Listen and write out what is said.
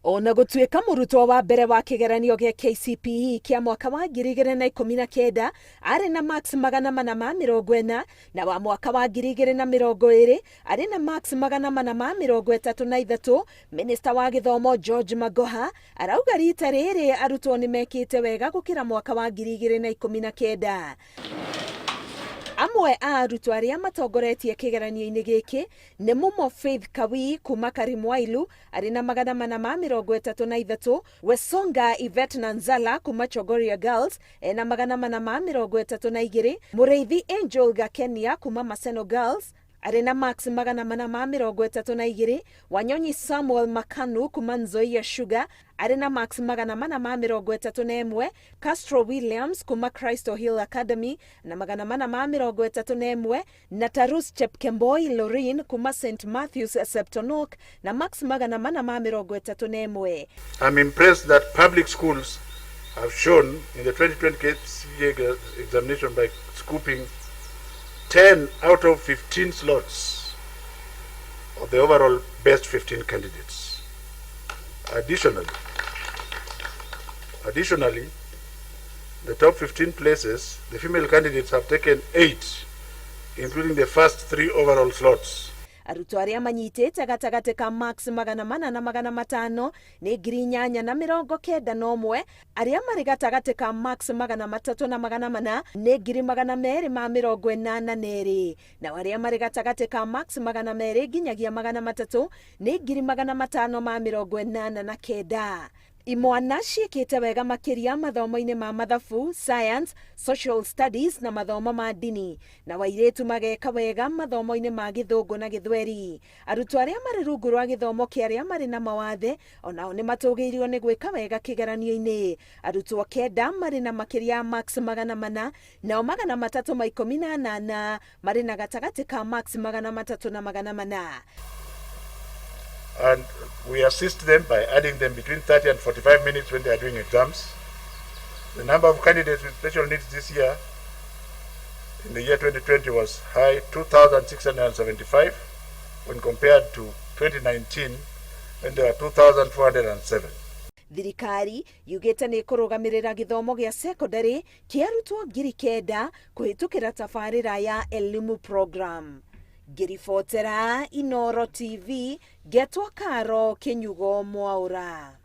Ona gũtuĩka mũrutwo wa mbere wa kĩgeranio gĩa KCPE kĩa mwaka wa 2019 arĩ na marks 440 na wa mwaka wa 2020 arĩ na marks 433, Minista wa gĩthomo George Magoha arauga rita rĩrĩ arutwo nĩ mekĩte wega gũkĩra mwaka wa 2019. Amwe a arutwo arĩa matongoretie kĩgeranio-inĩ gĩkĩ nĩ Mumo Faith Kawii kuma Karimwailu arĩ na 433, Wesonga Yvette Nanzala kuma Chogoria Girls ena 432, Mũrĩithi Angel Gakenia kuma Maseno Girls arĩ na marks 432, Wanyonyi Samuel Makanu kuma Nzoia Sugar arĩ na marks 431, Castro Williams kuma Crystal Hill Academy na 431, na Tarus Chepkemboi Lorin kuma St Matthews Septonok na marks 431. I'm impressed that public schools have shown in the 2020 KCPE examination by scooping 10 out of 15 slots of the overall best 15 candidates. Additionally, the top 15 places, the female candidates have taken 8, including the first 3 overall slots. Arutwo arĩa manyitĩte gatagatĩ ka marks 400 na 500 nĩ 8,091, arĩa marĩ gatagatĩ ka marks 300 na 400 nĩ 282,082, nao arĩa marĩ gatagatĩ ka marks 200 nginyagia 300 nĩ 589,000. Imwana ciĩkĩte wega makĩria mathomo-inĩ ma mathabu, science, social studies na mathomo ma ndini, na wairĩtu mageka wega mathomo-inĩ ma Gĩthũngũ na Gĩthweri. Arutwo arĩa marĩ rungu rwa gĩthomo kĩa arĩa marĩ na mawathe onao nĩ matũgĩirio nĩ gwĩka wega kĩgeranio-inĩ. Arutwo 9 marĩ na makĩria ya marks 400, nao 318 marĩ na gatagatĩ ka marks 300 na 400. And we assist them by adding them between 30 and 45 minutes when they are doing exams. The number of candidates with special needs this year, in the year 2020, was high, 2,675, when compared to 2019, when there were 2,407. Thirikari yugĩte nĩ ĩkũrũgamĩrĩra gĩthomo gĩa sekondarĩ kĩa arutwo 9,000 kũhĩtũkĩra tabarĩra ya Elimu Program. Ngĩribotera Inoro TV, ngetwo Karo Kĩnyugo Mwaũra.